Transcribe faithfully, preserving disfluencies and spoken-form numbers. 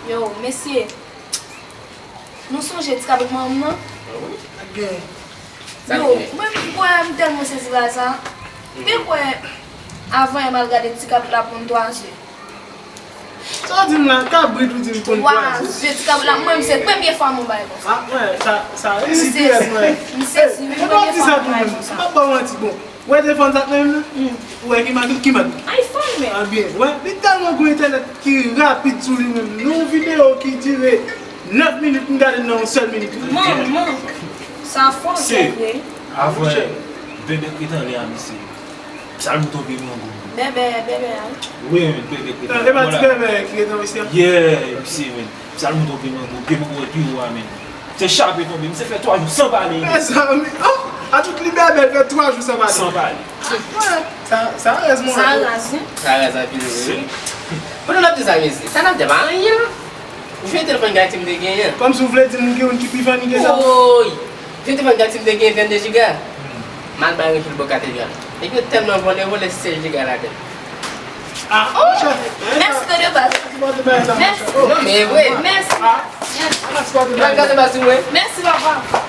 Yo, mesye, nou sonje ti kabrit manman m nan? Gen. Yo, mwen m kwè m tèlman sezi pa sa. M te kwè avan yè m al gade ti kabrit la pou m twa je. Sa w di m la, kabrit ou di m konn twa je? Twa je ti kabrit la, mwen m se premye fwa mwen bay konsa. Ah, mwen, sa, sa, si pi rès mwen. M sezi, wi, Mwen pa premye di fwa sa mwen tou bay menm. konsa. M pa ba w manti, bon. Ou wè telefòn sa menm nan? Ou wè ki mak li, ki mak li? iPhone men. Ah, byen. Wè, li tèlman gwo entènèt ki rapid sou li menm. Yon videyo ki dire nèf minit, m gade nan yon sèl minit. Manman, sa fò vre. Avan bèbè k ret anlè a, mesye. Sa l monte yon pye mango. Bèbè, bèbè a. Wi, men bèbè k ret E pa ti bèbè ki ret nan mesye a? Yeah, mesye, men. Sa l monte yon pye mango, pye mango pi wo a, men. Se chape tonbe, misye fè twa jou san pale. Mezanmi, oh, a tout li bèbè, l fè twa jou san pale. San pale. Sa, sa rès mwen. Sa raz, wi. Sa rès anpil, wi. Pandan n ap di sa, mesye, sa n ap di a pa anyen, non. Ou jwenn telefòn Gati m te genyen an? Kòmsi w vle di m gen youn ki pi funny ke sa? Woy! Jwenn telefòn Gati m te genyen vennde jiga. M al bay Rejil bò katedral. Epi yo tèlman vòlè, vòlè sèz jiga ladan l. Ah, monchè. Mèsi de baz. Ki pote bagay sa, monchè? Mèsi. Oh, Non, men e vre. Mèsi. Ah, Mèsi. ala ti pote Yo al bagay sa. gade baz mwen. Mèsi, papa.